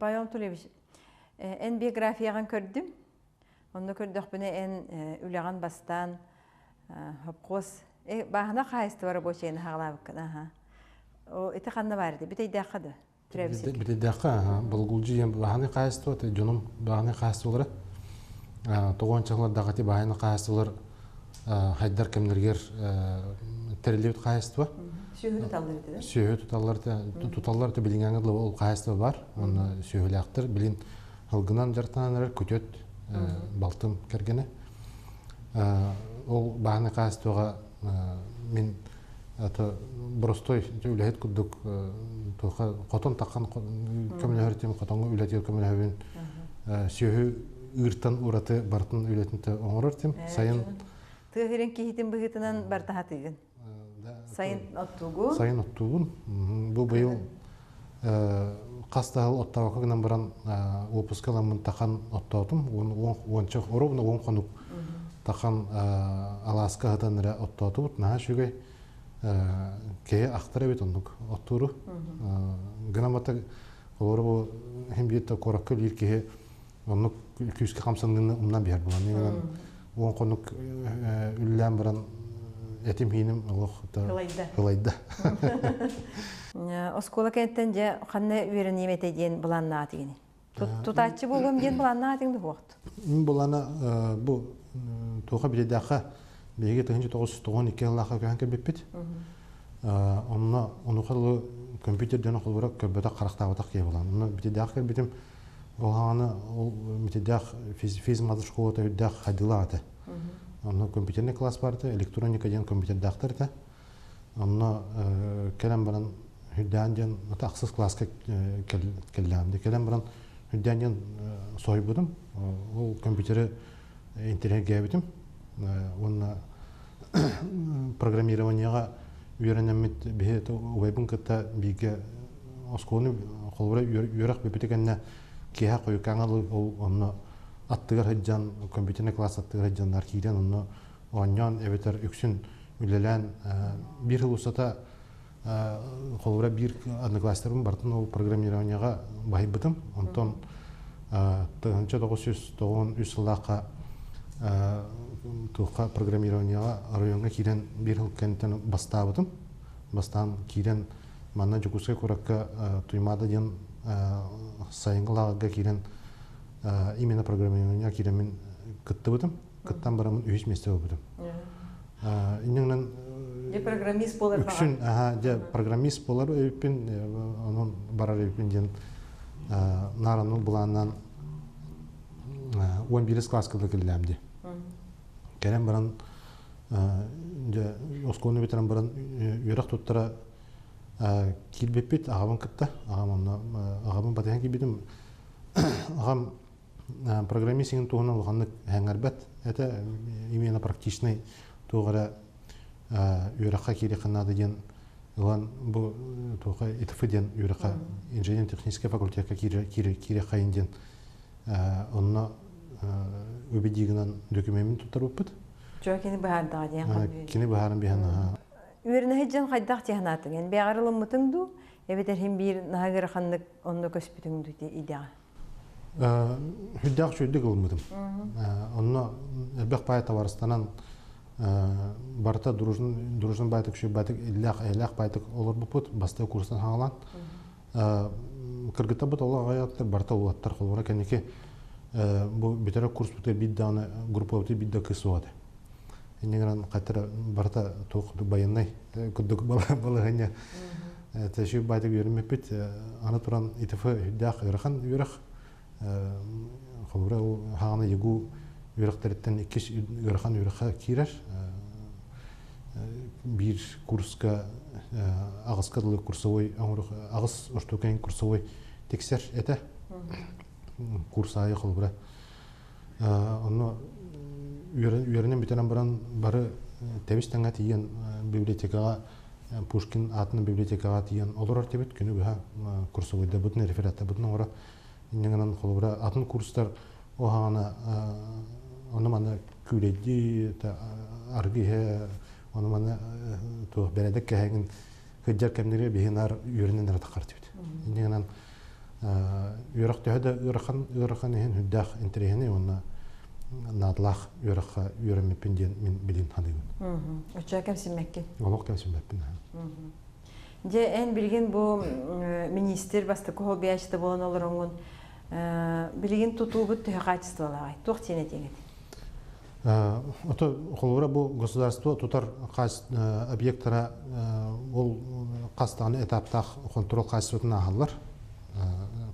Павел Анатольевич, эн биографияҕын көрдүм. Онно көрдөхпүнэ эн үлэҕин бастаан хопхуос бааһына хаһаайыстыба рабочайын хаҕалаабыккын аха. О ити ханна баар ити бүтэйдээххэ да? Бүтэйдээххэ Болгулдьу диэн бааһынай хаһаайыстыба дьонум бааһынай хаһаайыстыбалара тоҕуончалар даҕати бааһынай хаһаайыстыбалар хайдар кэмнэригэр тэриллибит хаһаайыстыба. Сүөһү туталлар этэ да? Сүөһү туталлар туталлар этэ билиҥҥэ дылы ол хаһаайыстыба бар. Онно сүөһүлээхтэр билин ылгынан дьарыктанан эрэр күтүөт балтым кэргэнэ. Ол бааһынай хаһаайыстыбаҕа мин это боростой үлэһит курдук туохха хотон таххан көмөлөһөр этим хотоҥҥо үлэтигэр көмөлөһөбүн сүөһү ыыртан ураты барытын үлэтин оҥорор этим сайын тыа сирин киһитин быһыытынан бартаһатыгын сайын оттуугун сайын оттуубун бу быйыл хас да сыл оттообокко гынан баран уоппуска ыламмын тахан оттоотум уонча оруобуна уон хонук тахан алааска аһатан эрэ оттоотубут наһаа үчүгэй киһи ахтар эбит оннук оттууру гынан бата олору бу иһин биир да куоракка биир киһи оннук күүскэ хамсаныыны умнан биһэр буолан уон хонук үллээн баран этим хииним олох ылайда. Оскуола кэнниттэн дьэ ханна үөрэниэм этэ диэн былааннаатыгын? Тутааччы буолуом диэн былааннаатыҥ да суохт? Былаана бу туоха билидэххэ биһиги 1992 сыллаахха көһөн кэлбиппит. Онно онуха компьютер диэн холбура көрбөтөх харахтаабатах киһи буолан. Онно битидээх кэлбитим. Ол хаҕана ол битидээх физмат школата үрдээх хайдылаах этэ. Онно компьютерный класс бар этэ, электроника диэн компьютердаахтар этэ. Онно кэлэн баран үрдээн диэн ахсыс класска кэллэҕим. Кэлэн баран үрдээн диэн соһуйбутум. Ол компьютеры интэриэһиргээбитим. Уонна программированиеҕа үөрэнэммит биһи убайбын кытта бииргэ оскуоланы холобура үөрэх бүппүтэ кэннэ киэһэ хойукааҥҥа ол онно аттыгар сылдьан компьютерный класс аттыгар сылдьаннар киирэн онно оонньоон эбэтэр үксүн үлэлээн биир сыл устата холобура биир одноклассниктарбын барытын ол программированиеҕа баһыйбытым. Онтон 1993 сыллаахха туохха программированиеҕа оройуоҥҥа киирэн биир сыл кэнниттэн бастаабытым. Бастаан киирэн манна Дьокуускай куоракка Туймаада диэн сайыҥҥы лааҕырга киирэн именно программированиеҕа киирэммин кыттыбытым. Кыттан бараммын үһүс миэстэ ылбытым. Инньэ Дьэ программист буолар Үксүн, аха, дьэ программист буолар эбиппин, онон барар эбиппин диэн наараннын былааннаан 11 класска да кэллэм дии. Кэлэн баран дьэ оскуоланы бүтэрэн баран үөрэх туттара киирбиппит аҕабын кытта. Аҕам онно аҕабын батыһан киирбитим. Аҕам программист иҥин туһунан улаханнык эһэҥҥэрбэт этэ именно практичный туох эрэ үөрэххэ киириэххэ наада диэн ылан бу туохха ИТФ диэн үөрэххэ инженерно-техническэй факультекка киириэххэйин диэн онно убедигынан докумеммин туттарбыппыт. Чё кини быһаардаҕа диэн Кини быһааран биһэн Үөрэнэ сылдьан хайдах тиһанаатыҥ? Эн бэйэҕэр ылыммытыҥ дуу? Эбэтэр иһин биир наһаа ыараханнык онно көспүтүҥ дуу идэҕэ? Сүрдээх үчүгэйдик ылыммытым. Онно элбэх баай табаарыстанан барыта дружно дружно баайтык үчүгэй баайтык иллээх эйэлээх баайтык олорбуппут бастакы курстан хаалан кыргыттарбыт олох аҕыйахтар барыта уолаттар холобура кэнники бу бүтэрэр курспутугар биир даҕаны группабытыгар биир да кыыс суох этэ инньэ гынан хаттара барыта туох байыаннай курдук балаһыанньа Тэши байтык үөрэммиппит аны туран ИТФ үрдээх ыарахан үөрэх холобура ол хаҕана ЕГУ үөрэхтэриттэн иккис ыарахан үөрэххэ киирэр биир курска аҕыска дылы курсовой аҕыс ортокейн курсовой тиксэр этэ курс аайы холобура онно үөрэнэн бүтэрэн баран бары тэбис тэҥҥэ тиийэн библиотекаҕа Пушкин аатынан библиотекаҕа тиийэн олорор этибит күнү быһа курсовойдарбытын рефераттарбытын оҥоро инньэ гынан холобура атын курстар ол хаҕана ону-маны күүлэйдии аргы иһэ ону-маны туох бэрээдэк кэһэҥин кырдьар кэмнэри биһи наар үөрэнэн эрэ таххар этибит инньэ гынан. Үөрэх төһө да ыарахан ыарахан иһин үрдээх интэриэһинэй уонна наадалаах үөрэххэ үөрэммиппин диэн мин билин саныыбын. Оччо кэмсиммэккин? Олох кэмсиммэппин. Дьэ, эн билигин бу министр бастакы хоббиачта буолан олороҥҥун билигин тутуубут төһө хаачыстыбалааҕый? Туох диэн этиэҥ этэй? Ото холобура бу государство тутар объектара ол хас даҕаны этаптаах контрол хаачыстыбатын ааһаллар.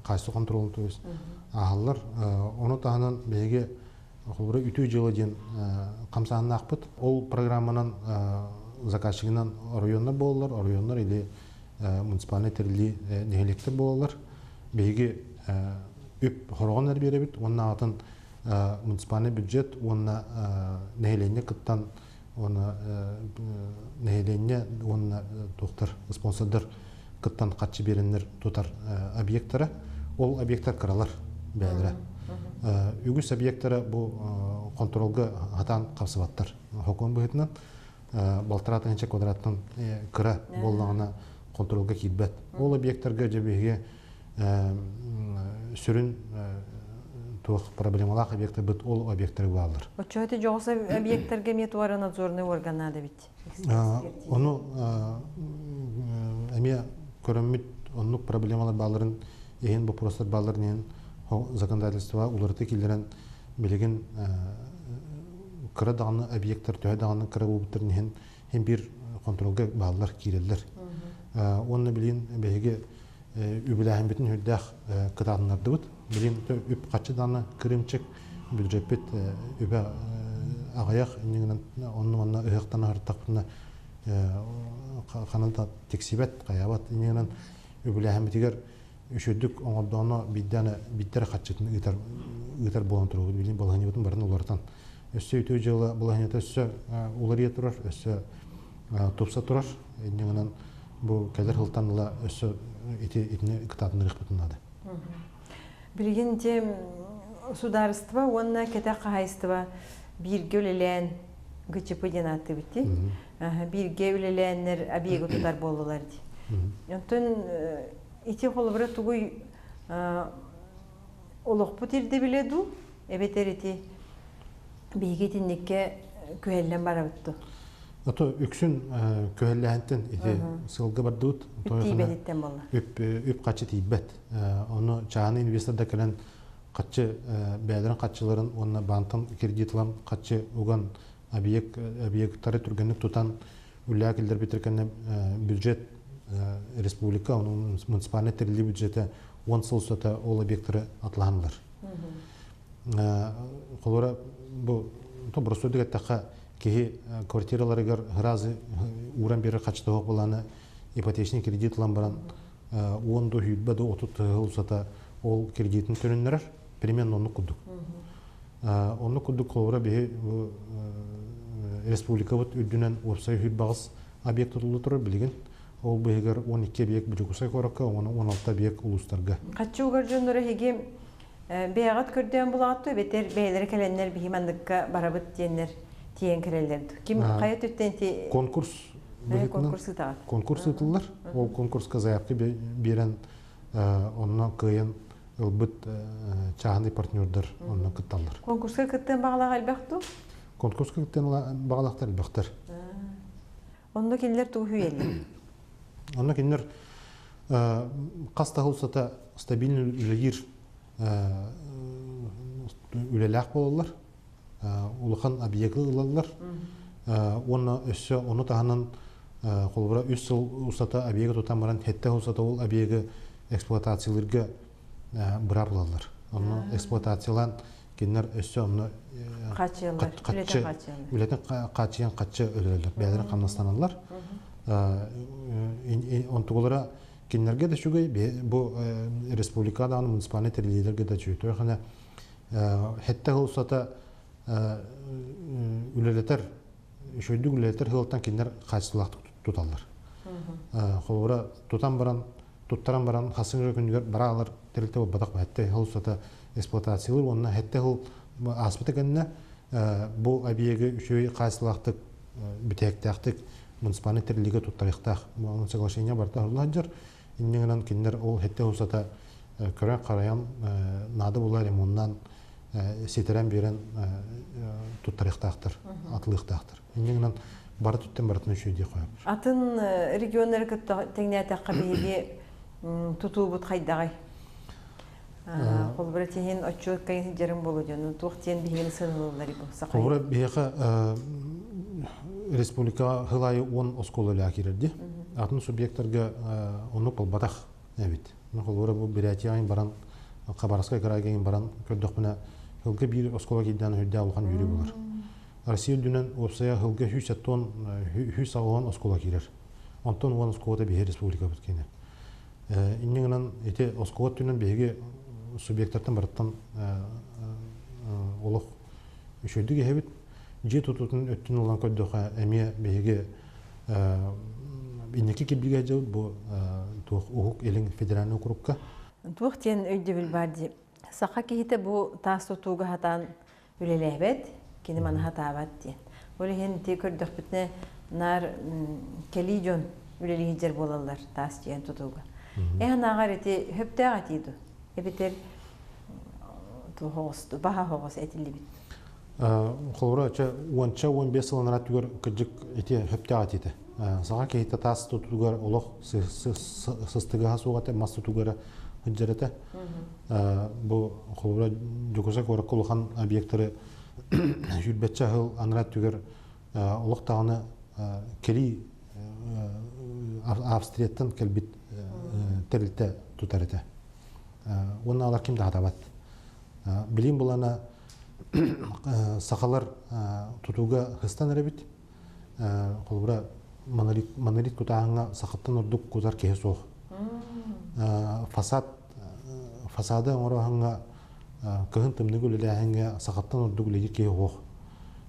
Хаачыстыба контролун то есть ааһаллар. Ону таһынан биһиги холобура үтүө дьыала диэн хамсааһыннаахпыт. Ол программанан заказчигынан оройуоннар буолаллар, оройуоннар или муниципальнай тэриллии нэһилиэктэр буолаллар. Биһиги үп хороҕон эрэ биэрэбит уонна атын муниципальный бюджет уонна нэһилиэнньэ кыттан уонна нэһилиэнньэ уонна туохтар спонсордар кыттан харчы биэрэннэр тутар объектара ол объектар кыралар бэйэлэрэ үгүс объектара бу контролга хатаан хапсыбаттар хокуон быһыытынан балтараа тыһыынча квадраттан кыра буоллаҕына контролга киирбэт ол объектарга дьэ биһиги сүрүн туох проблемалаах объектарбыт ол объектары бааллар. Оччо ити дьоҕус объектарга эмиэ туора надзорный орган наада бит. Ону эмиэ көрөммүт оннук проблемалар баалларын иһин боппуруостар баалларын иһин законодательство уларыта киллэрэн билигин кыра даҕаны объектар төһө даҕаны кыра буолбуттарын иһин иһин биир контролга бааллар киирэллэр. Уонна билигин биһиги үбүлээһинбитин үрдээх кытаатыннардыбыт. Билигин үп хаччы даҕаны кырыымчык бюджеппит үбэ аҕыйах иннигинэн онно-манна ыһыахтан аһартахпытына ханан да тиксибэт, хайаабат иннигинэн үбүлээһинбитигэр үчүгдүк оҥордоҕуна биирдээн биирдэр хаччытын ыытар ыытар буолан турабыт. Билигин балаһыанньабытын барын уларытан. Өссө үтүө дьыала балаһыанньата өссө уларыйа турар, өссө тупса турар. Иннигинэн бу кэлэр сылтан ыла өссө ити итини кытаатыннарыахпытын наада. Билигин те судаарыстыба уонна кэтэх хаһаайыстыба бииргэ үлэлээн ГЧП диэн ааттыыбыт дии. Бииргэ үлэлээннэр объегы тутар буоллулар дии. Онтон ити холобура тугуй олохпут ирдэбилэ дуу эбэтэр ити биһиги итинниккэ күһэллэн барабыт дуу? Ото үксүн күһэллэһэнтэн ити сылга бардыбыт. Үп тиийбэтиттэн буолла. Үп үп хаччы тиийбэт. Ону чааһынай инвестор да кэлэн хаччы бэйэлэрин хаччыларын уонна баантан кредит ылан хаччы уган объект объекттары түргэнник тутан үллээх киллэрбиттэр кэннэ бюджет республика муниципальный тэриллии бюджета 10 сыл устата ол объекттары атлаһанылар. Холобура бу боростуойдук эттэххэ киһи квартираларыгар ыразы ууран биэрэр хаччытыһох былааны ипотечный кредит ылан баран уон до сүүрбэ до отут сыл устата ол кредитин төнүннэрэр примерно оннук курдук. Оннук курдук холобура биһи республикабыт үрдүнэн уопсай сүүрбэҕис объект тутулла турар билигин. Ол быһыгар 12 объект Дьокуускай куоракка, уонна 16 объект улуустарга. Хаччы угар дьоннор эһиги бэйэҕит көрдөөн булаҕыт дуо эбэтэр бэйэлэрэ кэлэннэр биһи манныкка барабыт диэннэр тиийэн кэлэллэр дуо? Ким хайа өттүттэн ити конкурс конкурс ыытаҕыт? Конкурс ыытыллар. Ол конкурска заявка биэрэн онно кыайан ылбыт чааһынай партнердар онно кытталлар. Конкурска кыттыан баҕалаах элбэх дуу? Конкурска кыттыан баҕалаахтар элбэхтэр. Онно кинилэр тугу үүйэллэр? Онно кинилэр хас да устата стабильный үлэлиир үлэлээх буолаллар, улахан объекты ылаллар уонна өссө ону таһынан холобура үс сыл устата объегы тутан баран сэттэ сыл устата ол объегы эксплуатациялыырга быраап ылаллар. Онно эксплуатациялаан кинилэр өссө онно хааччыйаллар, үлэтин хааччыйан хаччы өлөрөллөр, бэйэлэрин хамнастаналлар. Онтугулара кинилэргэ да үчүгэй, бу республика даҕаны муниципальнай тэриллиилэргэ да үчүгэй. Тоҕо сэттэ сыл устата үлэлэтэр, үчүгэйдик үлэлэтэр сылтан кинилэр хаачыстыбалаахтык туталлар. Холобура, тутан баран, туттаран баран хасыҥҥы күнүгэр бараалар тэрилтэ буолбатах сэттэ сыл устата эксплуатациялыыр уонна сэттэ сыл ааспыта кэннэ бу объегы үчүгэй хаачыстыбалаахтык бүтэһиктээхтик муниципальнай тэриллиигэ туттарыахтаах. Соглашение барыта оҥоһулла сылдьар. Инньэ гынан кинилэр ол сэттэ сыл устата Көрөн-харайан наада буолар ремоннан ситэрэн биэрэн туттарыахтаахтар, атылыахтаахтар. Инньэ гынан бары түттэн барытын үчүгэй диэх хоһоп. Атын регионнары кытта тэҥнээтэххэ биһиги тутуубут хайдаҕый? Холобура тиһин отчуот кайын сылдьарым буолуо дьону туох диэн биһигини сыаналыыллар бу саха Холобура биһиэхэ республикаҕа сыл аайы 10 оскуола үлэҕэ киирэрди. Атын субъектарга оннук буолбатах эбит. Холобура бу Бурятияҕа баран Хабаровскай кыраайга баран көрдөхпүнэ сылга биир оскуола киирдээн үрдээх улахан үөрүү буолар. Россия үрдүнэн уопсайа сылга 170 оскуола киирэр. Онтон 10 оскуолата биһи республикабыт киинэ. Инньэ гынан ити оскуола өттүнэн биһиги субъектартан барыттан олох үчүгэйдик иһэбит. Дьиэ тутуутун өттүн ылан көрдөххө эмиэ биһиги инники кирбиигэ сылдьабыт бу туох Уһук Илин федеральнай округка. Туох диэн өйдөбүл баар дии. Саха киһитэ бу таас тутууга хатаан үлэлээбэт, кини маны хатаабат диэн. Ол иһин ити көрдөхпүтүнэ наар кэлии дьон үлэлии сылдьар буолаллар таас дьиэн тутууга. Эн ааҕар ити хөптөөх этии ду? Эбэтэр туох баһа хоҕус этиллибит. Холобура, чэ уонча 15 сыл анараа түгэр кырдьык ити хөптөөх этиитэ. Саха киһитэ таас тутуугар олох сыстыгаһа суох этэ, мас тутуугара сылдьар этэ. Бу холобура Дьокуускай куоракка улахан объектары сүүрбэччэ сыл анараа түгэр олох даҕаны кэлии Австрияттан кэлбит тэрилтэ тутар этэ. Уонна алар ким да хатабат. Билим булана сахалар тутууга хыстан эрэбит. Холобура монолит кутааһыҥҥа сахаттан ордук кутар киһи суох. Фасад фасады оҥороһуҥҥа кыһын тымныгы үлэлээһиҥҥэ сахаттан ордук үлэлиир киһи суох.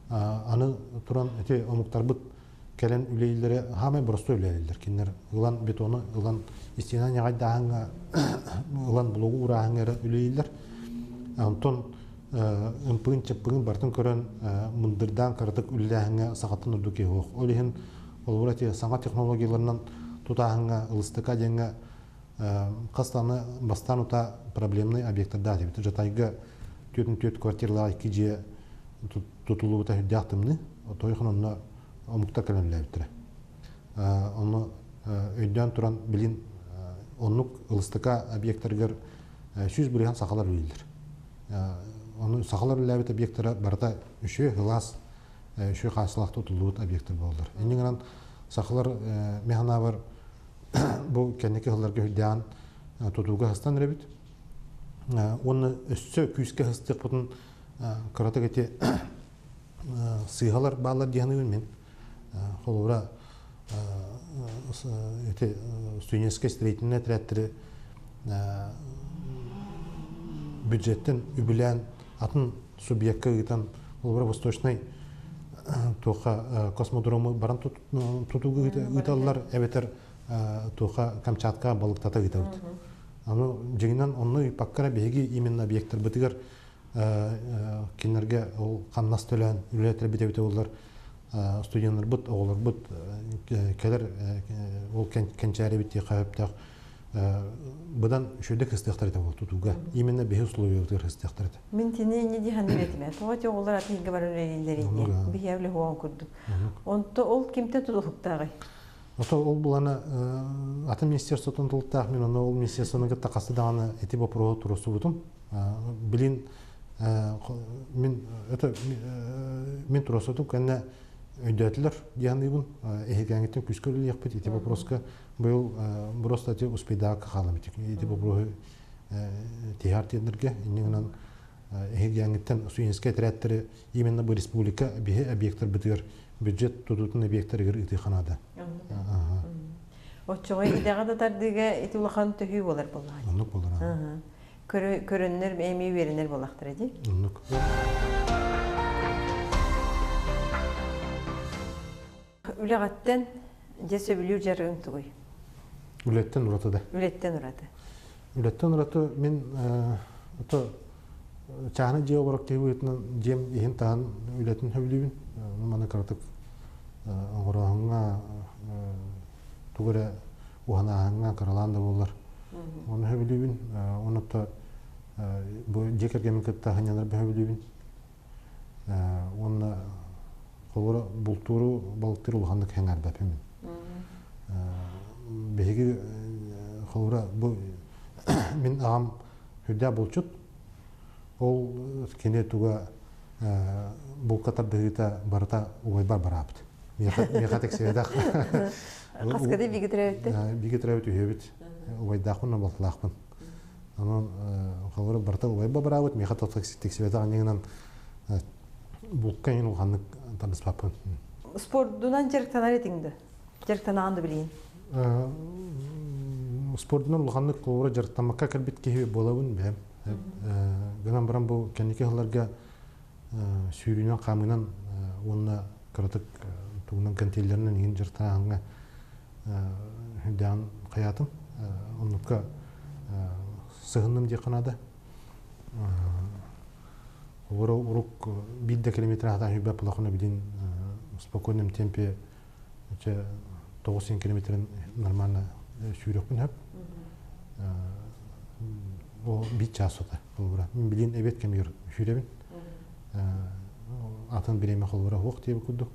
Аны туран ити омуктарбыт кэлэн үлэлииллэрэ хаамай боростуой үлэлииллэр. Кинилэр ылан бетону ылан истиэнэ ньаҕайдааһыҥҥа ылан блогу уурааһыҥҥа эрэ үлэлииллэр. Онтон ымпыын-чыппыын барытын көрөн мындырдаан кыратык үлэлээһиҥҥэ сахаттан ордук киһи суох. Ол иһин холобура ити саҥа технологияларынан тутааһыҥҥа ылыстыка диэҥҥэ хас даҕаны бастаан утаа проблемный объектардаах диэбит. Жатайга 44 квартиралаах икки дьиэ тутуллубута сүрдээх тымныы. Тойхон онно омуктар кэлэн үлэлээбиттэрэ. Онно өйдөөн туран билин оннук ылыстыка объектарыгар 100% сахалар үлэлииллэр. Ону сахалар үлэлээбит объектара барыта үчүгэй кылаас, үчүгэй хаачыстыбалаах тутуллубут объектар буолаллар. Инньэ гынан сахалар мин санаабар бу кэнники сылларга үрдээн тутууга хастан эрэбит. Уонна өссө күүскэ хастыахпытын кыратык ити сыыһалар бааллар дии саныыбын мин. Холобура ити студенческай строительнай отрядтары бюджеттен үбүлээн атын субъекка ыытан холобура восточнай туохха космодрому баран тутууга ыыталлар эбэтэр туохха Камчатка балыктата ыытабыт. Аны дьиҥинэн онно ыыппакка биһиги именно объектарбытыгар кинилэргэ ол хамнас төлөөн үлэлэтэрбит эбитэ буоллар студеннарбыт, оҕолорбут кэлэр ол кэнчээрибит диэххэ сөптөөх быдан үчүгэйдик хыстыахтар этэ ол тутууга. Именно биһи условиябытыгар хыстыахтар этэ. Мин тини инни дии саныыр этим. Тоҕо ти оҕолор атын иһгэ баран үлэлииллэр инни. Биһи үлэ хуоҕун курдук. Онто ол кимтэн тутулуктааҕый? Ото ол булана атын министерствотун тулуктаах мин ону ол министерствоны кытта хаста даҕаны ити вопроһу туруорсубутум. Билин мин это мин туруорсубутум кэннэ өйдөөтүлэр дии саныыбын. Эһигээҥиттэн күүскэ үлэлиэхпит ити вопроска быйыл просто ити успейдаакка хаалам ити вопроһу тиһэр тиэннэргэ инньэ гынан эһигээҥиттэн студенческай отрядтары именно бу республика биһи объектарбытыгар бюджет тутуутун объектарыгар ыытыахха наада. Оччоҕо идэҕэ да тардыыга ити улахан төһүү буолар буоллаҕа. Оннук буолар. Көрөннөр эмиэ үөрэнэр буоллахтара дии. Оннук. Үлэҕиттэн дьэ сөбүлүүр дьарыгыҥ тугуй? Үлэттэн ураты да. Үлэттэн ураты. Үлэттэн ураты мин ото чааһынай дьиэ олорор киһи быһыытынан дьиэм иһин-таһын үлэтин сөбүлүүбүн. Маны кыратык оҥорооһуҥҥа тугу эрэ уһанааһыҥҥа кыралаан да буоллар. Оны хөбүлүүбүн. Онута бу дьиэ кэргэммин кытта сынньанар хөбүлүүбүн. Уонна холобура бултууру балыктыыр улаханнык сэҥээрбэппин. Биһиги холобура бу мин аҕам үрдээх булчут. Ол кини туга булка тардыһыыта барыта убайбар бараабыт. Миэхэ тиксибэтэх. Хаскады биги төрөөбүттэр? Биги төрөөбүт үһүөбүт. Убайдаахпын, балтылаахпын. Онон холобура барыта убайба бараабыт, миэхэ тиксибэтэх анньыгынан булка иһин улаханнык тардыспаппын. Спордунан дьарыктанар этиҥ да? Дьарыктанаҕын да билигин? Спордунан улаханнык холобура дьарыктаммакка кэлбит киһи буолабын бэйэм. Гынан баран бу кэнники сылларга сүүрүүнэн, хаамыынан уонна кыратык тугунан гантеллэринэн иһин дьарыктааһыҥҥа үрдээн хайаатым. Оннукка сыһынным диэххэ наада. Олору урук биир да километр аһатан сүүрбэт буоллахпына билин в спокойном темпе 9 километрын нормально сүүрүөхпүн сөп. Ол биир чаас сута холобура. Мин билин эбиэт кэмигэр сүүрэбин. Атын бириэмэ холобура суох диэбит курдук.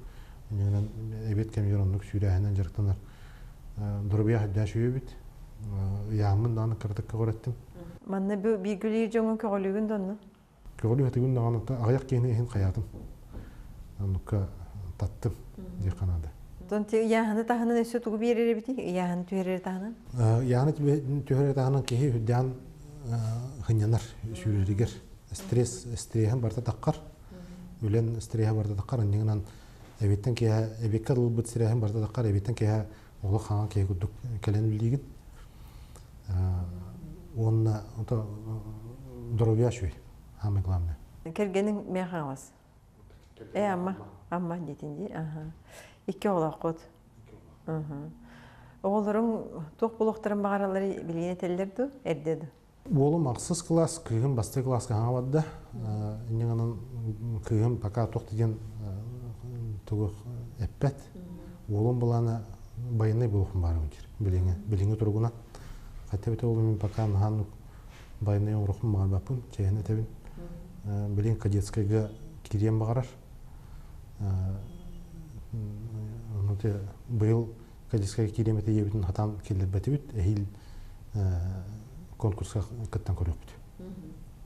Иннинэн эбиэт кэмигэр оннук сүүрээһинэн дьарыктанар. Доруобуйа үрдээн сүүрүбүт. Ыйааммын даҕаны кыратык көҕүрэттим. Манна бу бииргилиир дьоҥҥун көҕүлүүгүн да онно? Көҕүлүү сатыыбын даҕаны аҕыйах киһини иһин хайаатым. Оннукка таттым диэххэ наада. Оттон ыйааһыны таһынан өссө тугу биэрэр эбитий? Ыйааһыны түһэрэр таһынан? Ыйааһыны түһэрэр таһынан киһи үрдээн сынньанар сүүрэригэр. Стресс, стреһин барыта таххар. Үлэн стреһэ барыта таххар. Анньыгынан эбиттэн киэһэ эбиккэ ылбыт стреһин барыта таххар. Эбиттэн киэһэ олох хаҥан киһи курдук кэлэн үлэлиигин. Уонна ото здоровья үчүгэй, самое главное. Кэргэниҥ миэхэ аҕас. Э, Амма, Амма диэтин дии. Аха. Икки оҕолооххут. Оҕолоруҥ туох буолуохтарын баҕараллар билигин этэллэр дуу, эрдэ дуу? Уолум ахсыс кылаас, кыыһым бастакы кылааска хаҥа барда. Инньэ гынан кыыһым пока туох диэн тугу эппэт. Уолум былаана байынай буолуохпун баарым диир билиҥҥи билиҥҥи туругунан. Хотя бы ол мин пока наһаа байынай оҥоруохпун баҕарбаппын, чэйэн этэбин. Билин кадетскайга киириэн баҕарар. Ону быйыл кадетскайга киириэм этэ диэбитин хатаан киллэрбэтибит. Эһиил конкурска кыттан көрүөхпүт.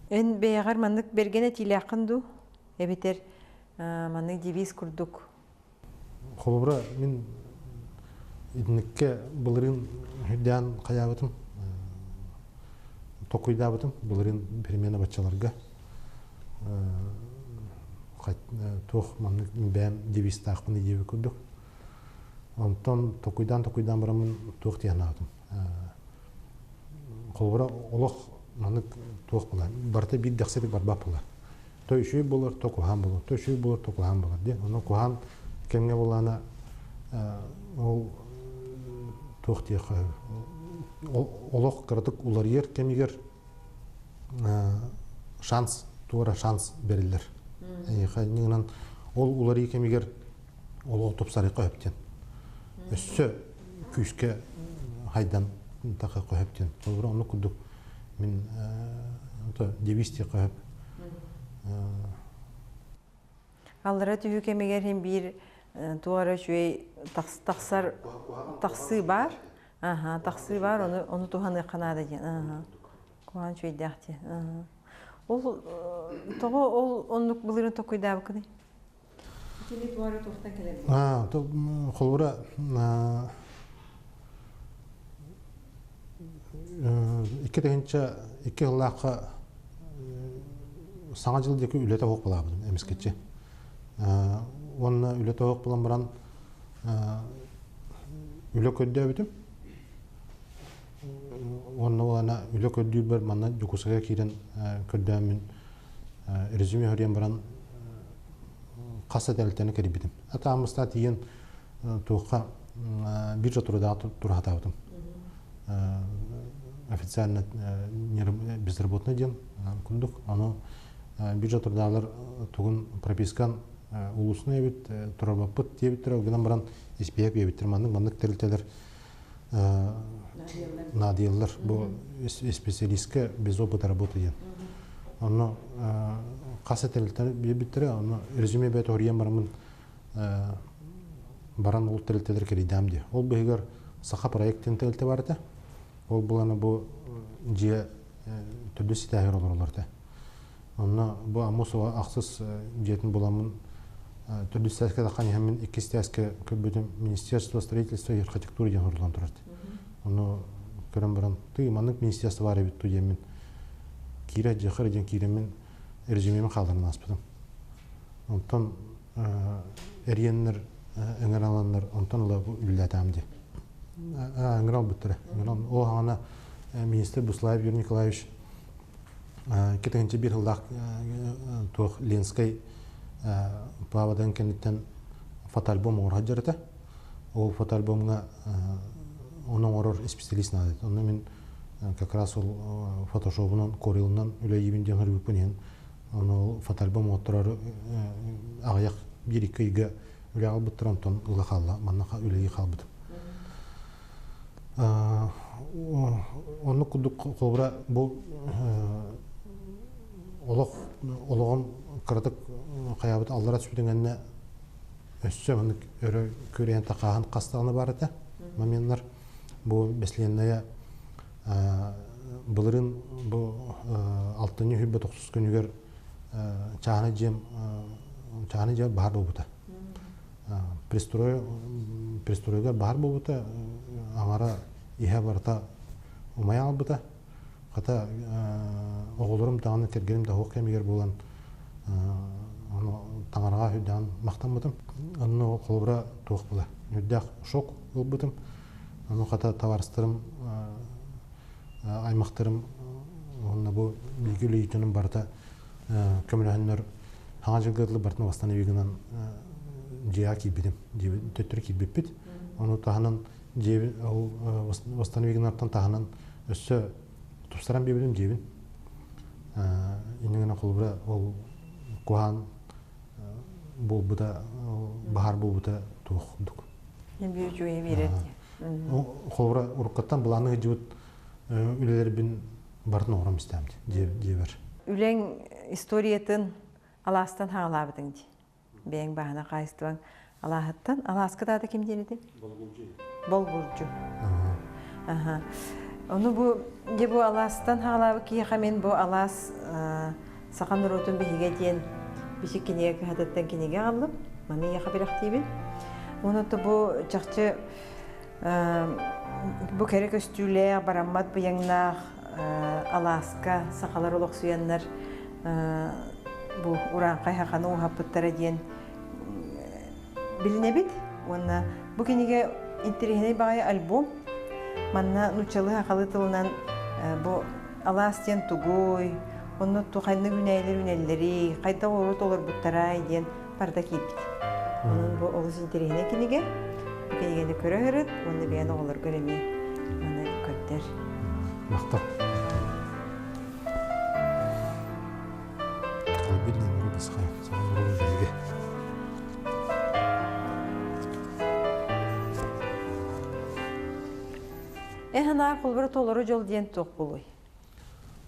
Эн бэйэҕэр маннык бэргэн этиилээххин дуу? Эбэтэр маннык девиз курдук? Холобура, мин итинниккэ былырыын үрдээн хайаабытым, токуйдаабытым былырыын примерно баччаларга туох маннык бэйэм девизтаахпын диэбит курдук. Онтон токуйдаан-токуйдаан бараммын туох дии санаабытым. Холобура, олох маннык туох буолар, барыта биир дэхситик барбат буолар. То үчүгэй буолар, то куһаҕан буолар, то үчүгэй буолар, то куһаҕан буолар диэн. Онон куһаҕан кэмҥэ буоллаҕына ол туох диэххэ олох кыратык уларыйар кэмигэр шанс, туора шанс бэриллэр. Эйиэхэ иннинэн ол уларыйыы кэмигэр олох тупсарыахха сөп диэн. Өссө күүскэ хайдан тахыахха сөп диэн. Холобура, оннук курдук мин девиз диэххэ сөп. Аллара түһүү кэмигэр иһин биир туох эрэ үчүгэй тахсар тахсыы баар. Аха, тахсыы баар, ону ону туһаныахха наада диэн. Аха. Куһаҕан үчүгэйдээх диэн. Ол тоҕо ол оннук былырыын токуйдаабыккыный? Итини туора туохтан кэлэр Холобура, 2002 сыллаахха Саҥа дьыл диэки үлэтэ суох буолаабытым эмискэччи. Уонна үлэтэ суох буолан баран үлэ көрдөөбүтүм. Уонна уонна үлэ көрдүүрбэр манна Дьокуускайга киирэн көрдөөммүн резюме хөрүйэн баран хас да тэрилтэни кэрийбитим. Атааммыстаа тиийэн туохха биржа турудаҕа тураһатаабытым. Официально безработный диэн курдук. Ону биржа турдаалар тугун пропискан улуусна эбит турарбаппыт диэбиттэр, ол гынан баран испиэһэк биэбиттэр. Маннык маннык тэрилтэлэр наадыйаллар. Бу специалистка без опыта работы диэн. Онно хас тэрилтэ биэрбиттэрэ, онно резюме бэйэтэ хоруйан бараммын баран ол тэрилтэлэр кэрийдэм дии. Ол быһыгар Саха проект диэн тэрилтэ бар этэ. Ол булана бу дьиэ төрдүс ситээһигэр олороллор этэ. Онно бу Аммосова ахсыс дьиэтин буламмын төрдүс сээскэ таххан иһэммин иккис сээскэ көрбүтүм Министерство строительства и архитектуры диэн суруллан турар. Ону көрөн баран тыы маннык министерство баар эбит дуу диэммин киирэ дьиэхэр диэн киирэммин резюмемин хаалларан ааспытым. Онтон эрийэннэр ыҥыраланнар онтон ыла бу үлэлээтэҕим дии. Ыҥыра албыттара. Ол хаҕана министр Буслаев Юрий Николаевич 2001 сыллаах туох Ленскэй Павадан кэнниттэн фотоальбом оҥоро сылдьар этэ. Ол фотоальбомҥа ону оҥорор исписэлиис наада этэ. Онно мин как раз ол фотошобунан, корелынан үлэлиибин диэн суруйбуппун иһин ону фотоальбом оҥотторор аҕыйах биир-икки ыйга үлэ аҕалбыттар, онтон ыла хаалла, манна үлэлии хаалбытым. Оннук курдук холобура бу олох олоҕун кыратык хайаабыт аллара түспүтүн кэннэ өссө маннык өрө күрэйэн тахааһын хас даҕаны баар этэ моменнар бу бэсилиэннэйэ былырыын бу алтынньы сүүрбэ тохсус күнүгэр чааһынай дьиэм чааһынай дьиэ баһаар буолбута Пристрой, пристройга баһар буолбута, аҥара иһэ барыта умайа албыта. Хата оҕолорум даҕаны кэргэним да суох кэмигэр буолан ону таҥараҕа үрдээн махтаммытым. Онно холобура туох була үрдээх шок ылбытым. Ону хата табаарыстарым аймахтарым уонна бу бииргэ үлэлиир дьонум барыта көмөлөһөннөр хаҥа дьылга дылы барытын восстанови гынан дьиэҕэ киирбитим төттөрү киирбиппит ону таһынан дьиэбин ол восстанови гынартан таһынан өссө тупсаран биэрбитим дьиэбин инньэ гынан холобура ол куһаан буолбута баһаар буолбута туох курдук үчүгэй биэрэр холобура уруккаттан былааны сылдьыбыт үлэлэрбин Барын оҥорон истэм дьиэбэр. Үлэҥ историятын алаастан хаалаабытыҥ дии. Бэйэҥ баһына хаайыстыбаҥ алааһыттан. Алааска даата ким диэн этим? Болгурдьу. Болгурдьу. Аха. Ону бу дьэ бу алаастан хаалаабыт киһиэхэ мин бу алаас саха норуотун биһигэ диэн бичик кинигэ кыһатыттан кинигэ аҕаллым. Маны ийэхэ бэлэхтиибин. Уонна бу чахчы Бу кэрэ көстүүлээх, бараммат быйаҥнаах алааска сахалар олохсуйаннар бу урааҥхай хаханы уһаппыттара диэн билинэбит. Уонна бу кинигэ интэриэһинэй баҕайы альбом. Манна нууччалыы сахалыы тылынан бу алаас диэн тугуй, онно тухайны үүнээйилэр үүнэллэрий, хайдах урут олорбуттарай диэн барыта киирбит. Онон бу олус интэриэһинэй кинигэ. Бу кинигэни көрө сырыт уонна бэйэн оҕолоргор эмиэ маны көрдөр. Махтал. Эһанаар холбора толору дьол диэн туох буолуй?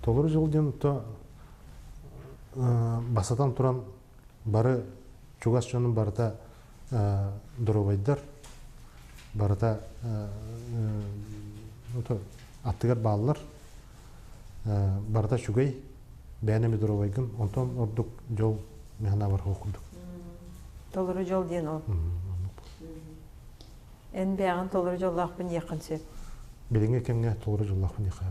Толору дьол диэн то басатан туран бары чугас дьонум барыта доруобайдар, барыта аттыгар бааллар, барыта үчүгэй, бэйэн эми доруобайгын, онтон ордук дьол миэхэ бар курдук. Толору дьол диэн ол. Эн бэйэҕин толору дьоллоохпун диэххин сөп. Билиҥҥи кэмҥэ толору дьоллоохпун диэххэ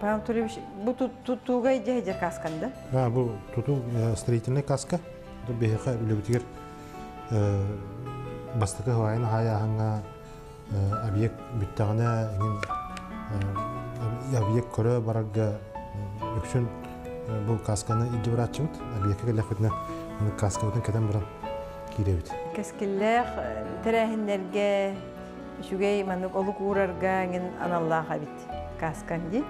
Павел Анатольевич, бу тутууга дьэ каскан да? А, бу тутуу строительная каска. Биһиэхэ үлэбитигэр бастакы хаайын хаайааһыҥҥа объект бүттэҕинэ эҥин объект көрө барарга үксүн бу касканы илдьэ барааччыбыт. Объекка кэллэхпитинэ каскабытын кэтэн баран киирэбит. Кэскиллээх тэрээһиннэргэ үчүгэй маннык олук уурарга эҥин аналлаах эбит каскан дии.